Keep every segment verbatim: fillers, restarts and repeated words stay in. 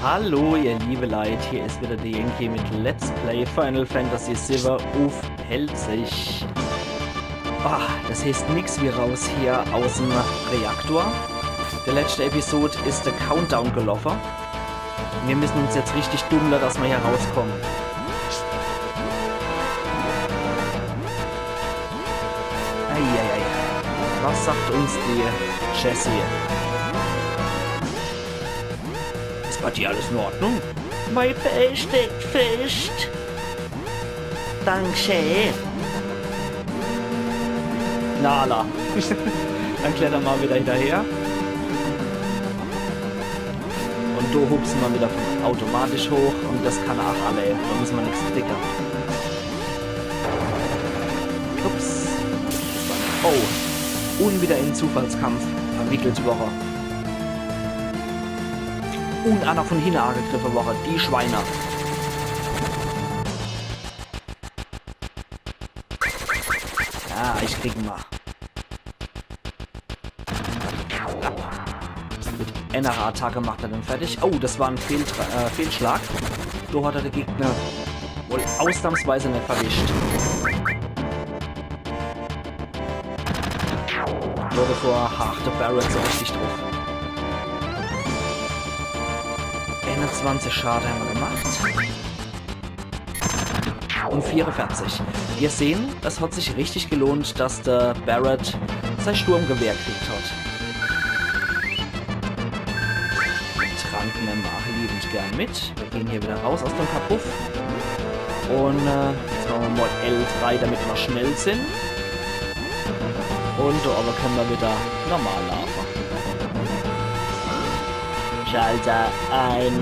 Hallo, ihr liebe Leit, hier is wieder de Yankee mit Let's Play Final Fantasy siwwe uff Pälzisch. Ah, das heeßt nix wie raus hier aus'm Reaktor. De letschte Episod is de Countdown geloffe. Mir müssen uns jetzt richtig dummle, dass mer hier rauskomme. Eieiei. Was sagt uns die Jessie? Is bei dir alles in Ordnung? Mei Bää steckt fescht. Dankeschön. Na, alla. Dann kletter mer wieder hinnerher. Un do hupse mer wieder vun automatisch hoch un das kann er ach alle. Do müsse mer nix dricke. Ups. Oh. Un wieder in Zufallskampf verwickelt worre. Un ach noch vun hinne angegriffe worre, die Schweine. Ja, ich krieg en mol. Mit enner Attacke macht er den fertig. Oh, das war en Fehltra äh, Fehlschlag. Do hat er de Gegner wohl ausnahmsweise net verwischt. Nur bevor haacht de Barret so richtig druff. Einundzwanzig Schade hämmer gemacht. Un vierunvierzig. Mir sehn, es hat sich richtig gelohnt, dass de Barret sei Sturmgewehr gekriegt hat. Trank nemme mer ach liebend gern mit. Mir gehn hier wieder raus aus dem Kabuff. Un äh, jetzt mache mer mol L drei, damit mer schnell sin. Un do owwe kenne mer wieder normal laafe. Schalter ein.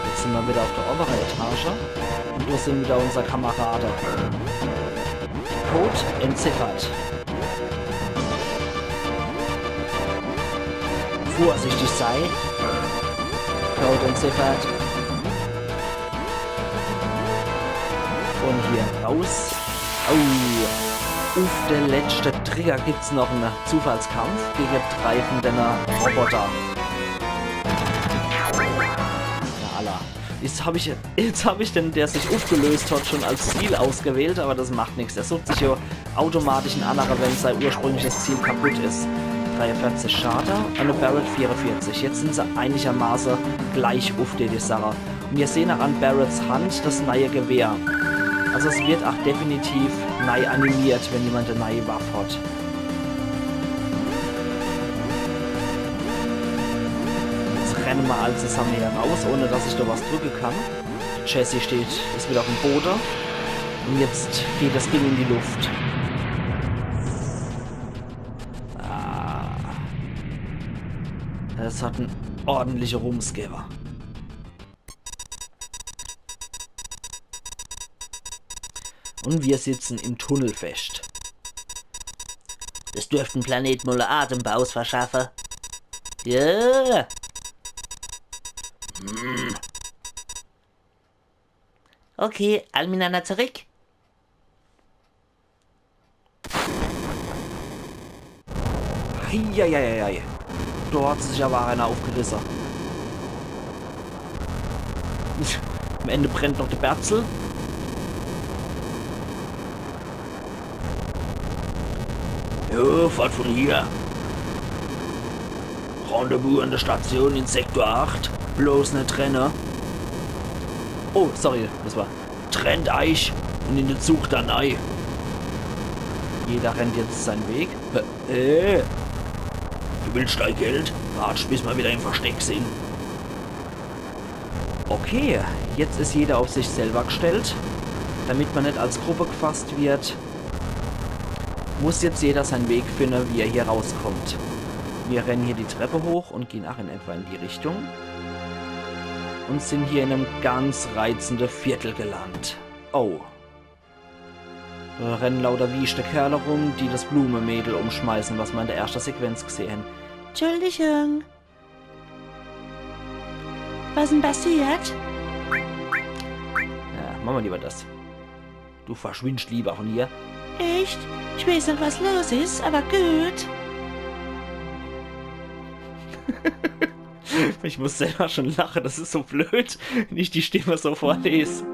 Jetzt sin mer wieder uff de owwere Etage. Un do sin wieder unsere Kamerade. Code entziffert. Vorsichtig sei. Code entziffert. Un hier raus. Au. Uff de letschte Drücker gibt's noch en Zufallskampf gege drei vun denne Roboter. Na, alla. Jetzt hab ich, jetzt hab ich den, der sich uffgelöst hat, schon als Ziel ausgewählt, awwer das macht nix. Der sucht sich jo automatisch en annere, wenn sei ursprüngliches Ziel kaputt is. Dreiunvierzig Schade, un de Barret vierunvierzig. Jetzt sin se einigermaße gleich uff de, die Sache. Un mir sehn ach an Barrets Hand das neie Gewehr. Also es wird ach definitiv nei animiert, wenn jemand e neie Waff hat. Jetzt renne mer all zusamme hier raus, ohne dass ich do was drücke kann. Jessie steht, is wieder uff em Bode. Un jetzt geht das Ding in die Luft. Ah. Das hat en ordentliche Rums gewwe. Un mir sitze im Tunnel fescht. Das dürft em Planet mol e Atempause verschaffe. Ja. Hm. Okay, all mitnanner zurück. Eieieiei. Do hat sich awwer einer uffgerisse. Am Ende brennt noch de Berzel. Jo, fort vun hier. Rendezvous an de Station in Sektor acht. Bloß net renne. Oh, sorry, das war Trennt eich un in de Zug dann ei. Jeder rennt jetzt sein Weg. Hä? Äh. Du willscht dei Geld? Wartscht, bis mer wieder im Versteck sin. Okay, jetzt is jeder uff sich selwer gstellt. Damit mer net als Gruppe gfasst wird, muss jetzt jeder sein Weg finne, wie er hier rauskommt. Mir rennen hier die Treppe hoch un gehn ach in etwa in die Richtung. Un sin hier in em ganz reizende Viertel gelandt. Oh. Do rennen lauter wieschte Kerle rum, die das Blumemädel umschmeißen, was mer in der erschte Sequenz gsehe hen. Entschuldigung. Was denn passiert? Ja, mache mer lieber das. Du verschwindscht lieber vun hier. Echt? Ich weeß net, was los is, awwer gut. Ich muss selwer schun lache, des is so bleed, wenn ich die Stimm so vorles.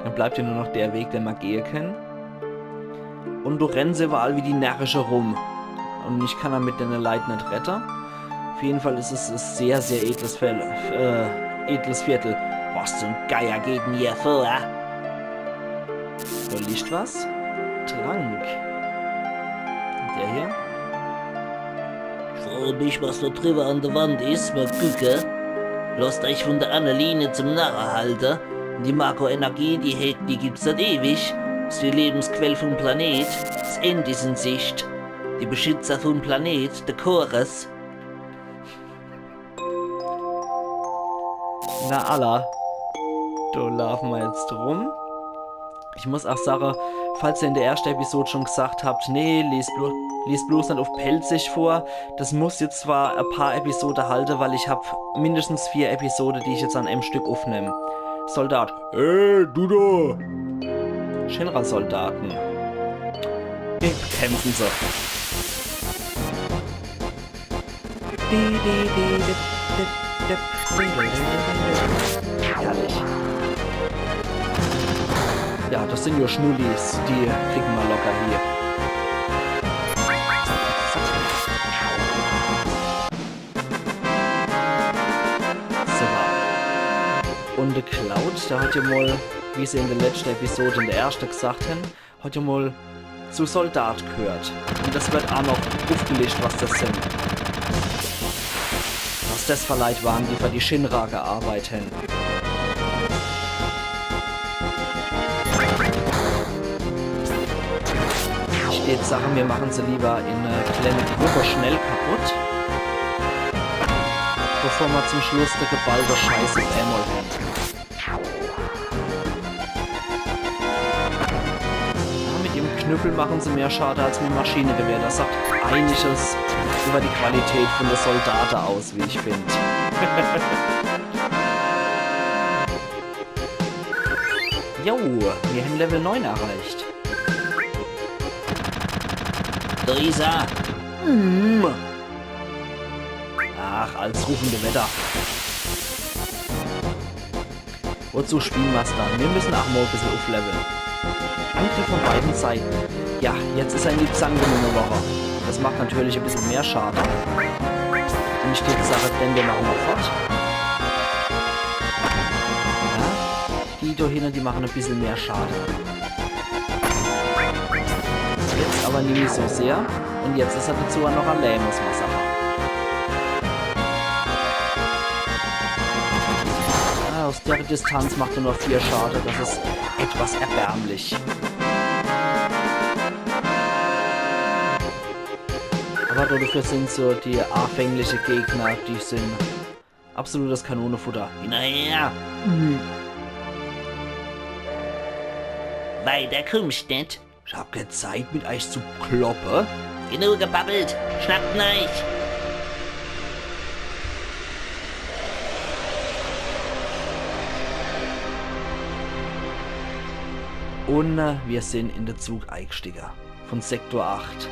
Dann bleibt jo nur noch de Weg, den mer gehe kenne. Un do renne se iwwerall wie die Närrische rum. Un ich kann do mit denne Leit net redde. Uff jeden Fall is es e sehr, sehr edles Fel-, äh, edles Viertel. Was zum Geier geht dann do vor? Do liegt was? Trank. Un der do? Froo mich, was do driwwe an de Wand is, mol gucke. Losst eich vun de Anneliene zum Narre halte. Die Marco-Energie, die hält, die gibt's net ewig. Is die Lebensquell vum Planet. S End is in Sicht. Die Beschützer vum Planet, de Chores. Na alla, do laafe mer jetzt rum. Ich muss ach sage, falls ihr in de erschte Episod schun gesagt habt, nee, lest blo-, lest bloß net uff Pälzisch vor, des muss jetzt zwar e paar Episode halte, weil ich hab mindestens vier Episode, die ich jetzt an em Stück uffnemm. Soldat. Hey, du do! Shinra-Soldaten. Bekämpfe se. Herrlich. Ja, des sin jo Schnullis, die kriege mer locker hie. So. Un de Cloud, der hat jo mol, wie se in de letschte Episode, in de erschte, gesagt hen, hat jo mol zu Soldat gehört. Un des werd ach noch uffgelischt, was des sin. Was des für Leit ware, die für die Shinra gearbeit hen. Ich würd sage, mir mache se liewer in, äh, kleine Gruppe schnell kaputt, bevor mer zum Schluss de geballte Scheiß uff emol hen. Ja, mit dem Knüppel mache se mehr Schade als mit Maschinegewehr. Des sagt einiges iwwer die Qualität vun de Soldate aus, wie ich find. Jo, mir hen Level neun erreicht. Do is er. Mm. Ach, als ruffende Wetter. Wozu spiele mer's dann? Mir müsse ach mol e bissel ufflevele. Angriff von beiden Seiten. Ja, jetzt is er in die Zange genumme worre. Des macht natürlich e bissel mehr Schade. Un ich würd sage, den do mache mer fort. Ja, die do hinne, die mache e bissel mehr Schade. Jetzt awwer nimmi so sehr. Un jetzt is er dezu ach noch allää, muss mer sage. Ah, aus der Distanz macht er nur vier Schade. Des is etwas erbärmlich. Awwer dodefür sin so die anfängliche Gegner, die sin absolutes Kanonefutter. Hinnerher! Mhm. Weiter kummsch net. Ich hab kee Zeit, mit eich zu kloppe. Genug gebabbelt. Schnappt eich! Un, äh, mir sin in de Zug eigstiege. Vun Sektor acht.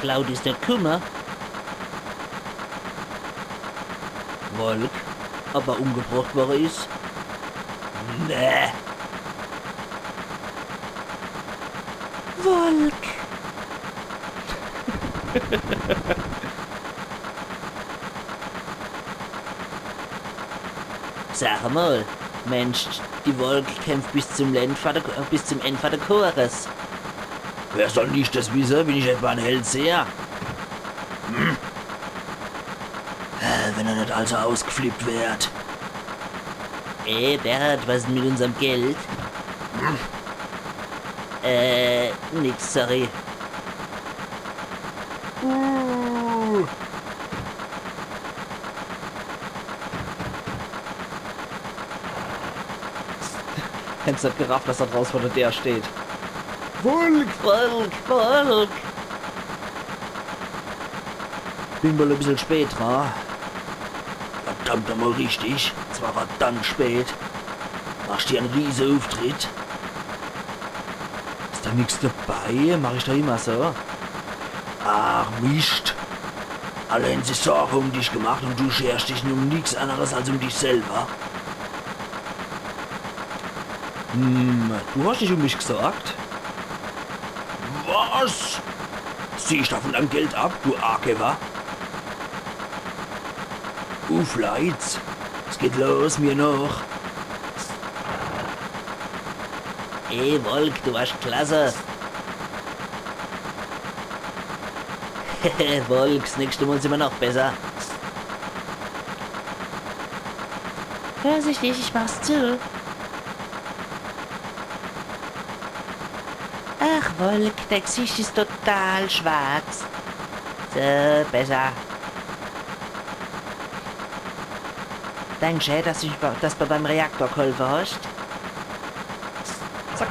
Cloud is net kumme. Volk, ob er umgebracht worre is? Nee. Volk. Sag emol, Mensch, die Volk kämpft bis zum End vor de, bis zum End vor de Chores. Woher soll ich des wisse? Bin ich etwa en Hellseher? Hm? Äh, wenn er net also ausgeflippt werd. Ey, Bert, was is denn mit unserm Geld? Hm? Äh, nix, sorry. Uh. Hätt's net gerafft, dass do drauß vor de Deer steht. Volk, Volk, Volk! Bin wohl e bissel spät dra. Verdammt nochmol richtig, es war verdammt spät. Machsch dir en Rieseauftritt. Is do nix dabei? Mach ich doch immer so. Ach, Mischt. Alle hän sich Sorge um dich gemacht un du scherscht dich um nix anneres als um dich selwer. Hm, du hosch dich um mich gesorgt? Was? Zieh ich do vun deim Geld ab, du Argewer? Uff, Leit, es geht los, mir noch. Ey, Wolk, du warsch klasse. Wolk, s nächschte Mol simmer noch besser. Vorsichtig, ich mach's zu. Ach, Wolk, dei Gsicht is total schwarz. So, besser. Dankeschee, dass du, dass du beim Reaktor gholfe hosch. Zack.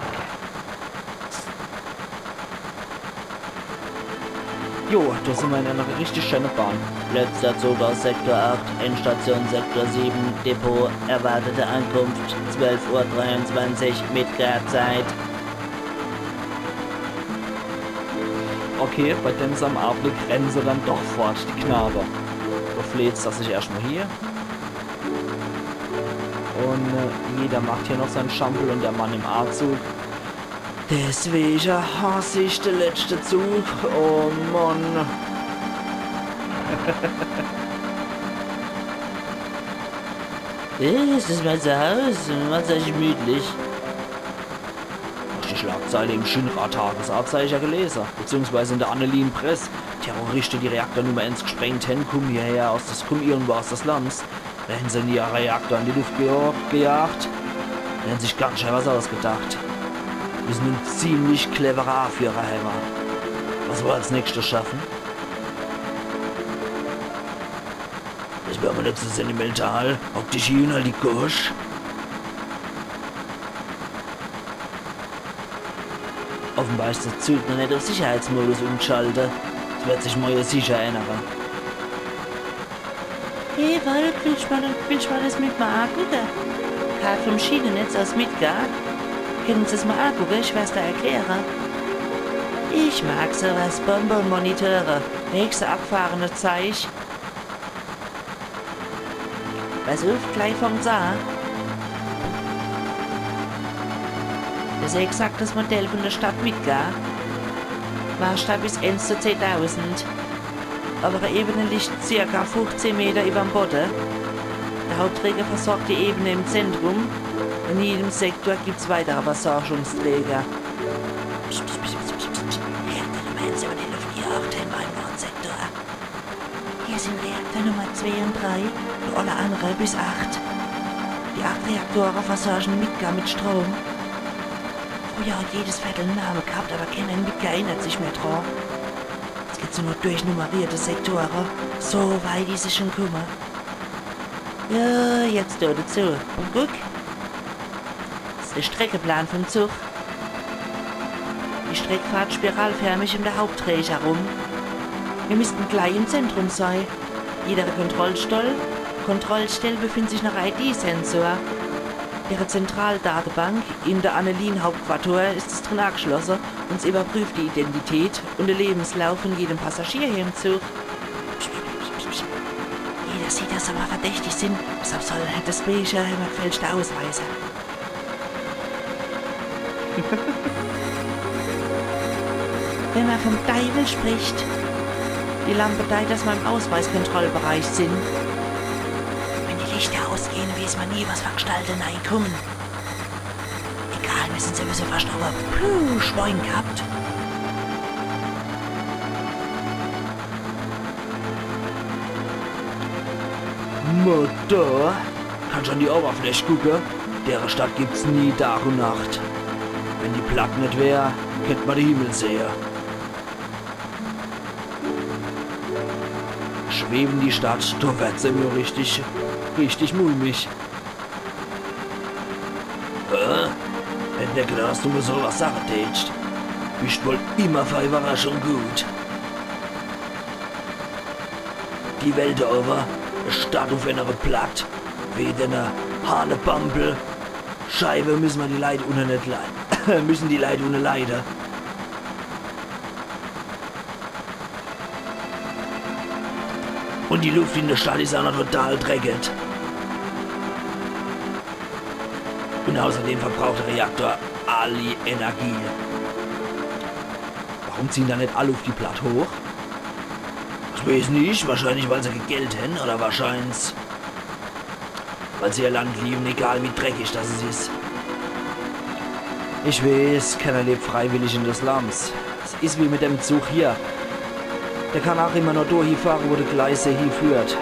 Jo, do simmer in ener richtig scheene Bahn. Letzter Zug aus Sektor acht, Endstation Sektor sieben, Depot, erwartete Ankunft zwölf Uhr dreiundzwanzig Midgar-Zeit. Okay, bei dem seim Anblick renne se dann doch fort, die Knabe. Do fleht's er sich erscht mol hier. Un, äh, jeder macht hier noch sein Schampel un der Mann im Anzug. Deswege hass ich de letzte Zug. Oh Mann. Äh, es is mei Zuhaus. Macht's eich gemütlich. Hosch die Schlagzeile im Shinra-Tagesanzeiger gelese? Beziehungsweise in der Annelien Press? Terroriste, die Reaktor Nummer eins gesprengt hän, kummen hierher aus des, kummen irgendwo aus de Slums. Do hän se en Reaktor in die Luft gejagt. Die hän sich ganz schää was ausgedacht. Müssen en ziemlich clevere Aführer hawwe. Was mer als nächstes schaffe? Des wär mer net so sentimental. Hock dich hie, halt die Gosch. Offenbar is des Zug noch net uff Sicherheitsmodus umgschalte. Des werd sich morje sicher ännere. Hey Wolk, willsch mol, willsch mol des mit mer angucke? Kart vum Schienenetz aus Midgar. Kenne mer's mol angucke, ich werd's der erkläre. Ich mag so was, Bombe un Monitore. Nächste abgefahrene Zeich. Pass uff, glei fangt's a. Des is e exaktes Modell vun de Stadt Midgar. Maßstab is eens zu zehntausend. Awwer e Ebene liegt circa fuffzeh Meter iwwerm Bodde. De Hauptträger versorgt die Ebene im Zentrum. In jedem Sektor gibt's weitere Versorgungsträger. Psst, psst, psst. Reaktor Nummer eens iwwer de Luft gejagt, hän mer en neie Sektor. Hier sin Reaktor Nummer zwee un drei un alle annere bis acht. Die acht Reaktore versorge Midgar mit Strom. Frieher hot jedes Vertel en Name gehabt, awwer kenner in Midgar erinnert sich mehr dran. Jetzt geht's nur noch durch nummerierte Sektore. So weit is es schun kumme. Ja, jetzt do dezu. Un guck. Des is de Streckeplan vum Zug. Die Streck fahrt spiralförmig um de Hauptträger rum. Mir missten glei im Zentrum sei. Jeder Kontrollstell, Kontrollstell befindt sich noch e I-D-Sensor. Ihre Zentraldatebank in de Annelien-Hauptquartier is es drin ageschlosse un se iwwerprüft die Identität un de Lebenslauf vun jedem Passagier hier im Zug. Jeder sieht, dass mer verdächtig sin, deshalb soll er net des Bierche, wenn mer gefälschte Ausweise. Wenn mer vum Deiwel spricht, die Lampe deit, dass mer im Ausweiskontrollbereich sin. Wenn die Lichter ausgehn, weeß mer nie, was fer Gestalte neikummen. Egal, mir sin sowieso fascht drüwwer. Puh, Schwein gehabt. Mutter, kannsch an die Oberfläch gucke? Dere Stadt gibt's nie Dag un Nacht. Wenn die Plack net wär, kennt mer de Himmel sehe. Schwewen die Stadt, do werd's em jo richtig, richtig mulmig. Äh? Hätt net gedacht, dass du mer so was sage deetscht. Bischt wohl immer fer Iwwerraschung gut. Die Welt do owwe, e Stadt uff enere Platt, wie dene Hanebambel. Scheibe, müsse mer die Leit unne net leide. Müssen die Leit unne leide. Und die Luft in der Stadt is auch noch total dreckig. Und außerdem verbraucht der Reaktor alle Energie. Warum ziehen da net alle auf die Platt hoch? Ich weiß nicht, wahrscheinlich weil se Geld hän oder wahrscheinlich weil se ihr Land lieben, egal wie dreckig das es is. Ich weiß, keiner lebt freiwillig in de Slums. Es is wie mit dem Zug hier. Der kann auch immer nur do hiefahre, wo die Gleise hieführt.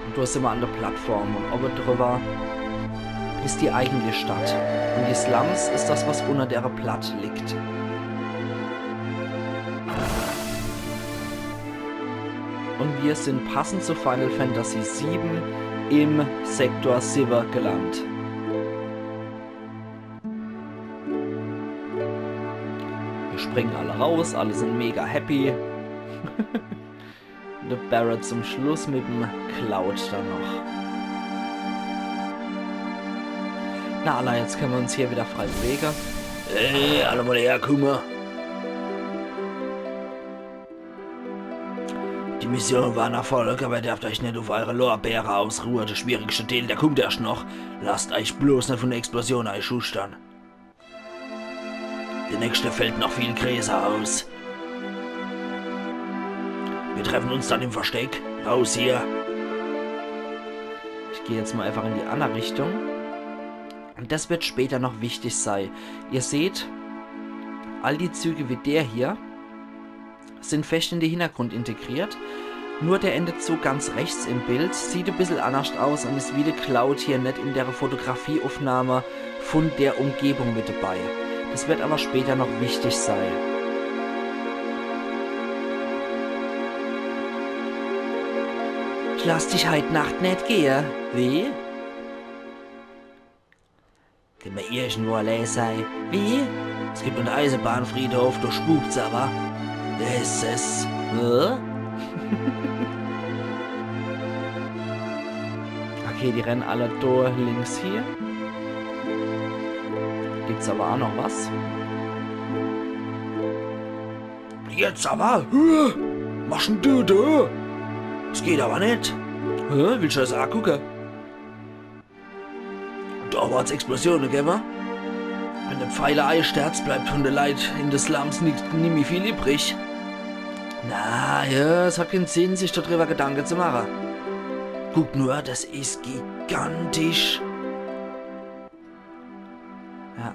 Und do simmer an der Plattform und obe drüber is die eigentliche Stadt. Und die Slums is das, was unter der Platt liegt. Und wir sind passend zu Final Fantasy sieben im Sektor sieben gelandet. Wir springen alle raus, alle sind mega happy. De Barret zum Schluss mit dem Cloud dann noch. Na, alla, jetzt können wir uns hier wieder frei bewegen. Ey, alle mal herkommen. Die Mission war ein Erfolg, aber ihr dürft euch nicht auf eure Lorbeere ausruhen. Der schwierigste Teil, der kommt erst noch. Lasst euch bloß nicht von der Explosion einschüchtern. Der nächste fällt noch viel größer aus. Wir treffen uns dann im Versteck. Raus hier. Ich gehe jetzt mal einfach in die andere Richtung. Und das wird später noch wichtig sein. Ihr seht, all die Züge wie der hier sind fest in den Hintergrund integriert. Nur der Endezug ganz rechts im Bild sieht ein bisschen anders aus und ist wie der Cloud hier nicht in der Fotografieaufnahme von der Umgebung mit dabei. Das wird aber später noch wichtig sein. Ich lass dich heit Nacht net gehe. Wie? Könne mer irgendwo allein sei? Wie? Es gibt einen Eisenbahnfriedhof, da spukt's aber. Wer ist es? Hä? Okay, die rennen alle da links hier. Gibt's aber auch noch was? Jetzt aber? Hä? Machst denn du da? Es geht aber nicht. Hä? Willst du das auch gucken? Da hat's Explosione gewwe. Wenn de Pfeiler eisterzt, bleibt von de Leit in de Slums nix, nimmi viel übrig. Na ja, es hat keinen Sinn, sich da drüber Gedanken zu machen. Guck nur, das ist gigantisch. Ja.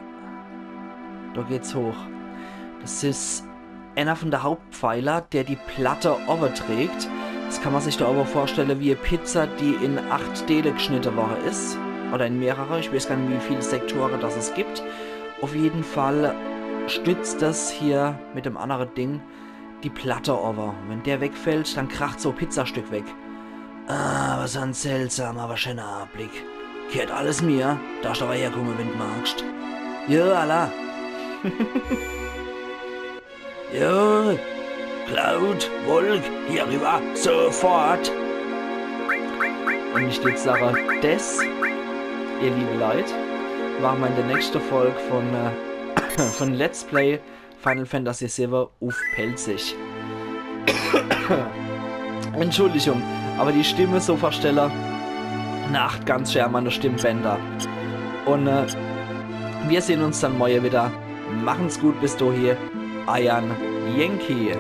Da geht's hoch. Das ist einer von der Hauptpfeiler, der die Platte oben trägt. Das kann man sich da aber vorstellen wie eine Pizza, die in acht Teile geschnitten worden ist. Oder in mehrere. Ich weiß gar nicht, wie viele Sektore das es gibt. Auf jeden Fall stützt das hier mit dem anderen Ding die Platte oben. Wenn der wegfällt, dann kracht so ein Pizzastück weg. Ah, was ein seltsamer, aber schöner Anblick. Gehört alles mir. Darfst aber herkommen, wenn du magst. Ja, alla. Ja, Cloud, Wolk, hier rüber, sofort. Und ich würd sagen, das, ihr liebe Leute, machen wir in der nächsten Folge von, äh, von Let's Play Final Fantasy sieben auf Pälzisch. Entschuldigung, aber die Stimme so verstelle, nacht ganz schön an meine Stimmbänder. Und äh, wir sehen uns dann morgen wieder. Machen's gut bis dahin. Eiern Yankee.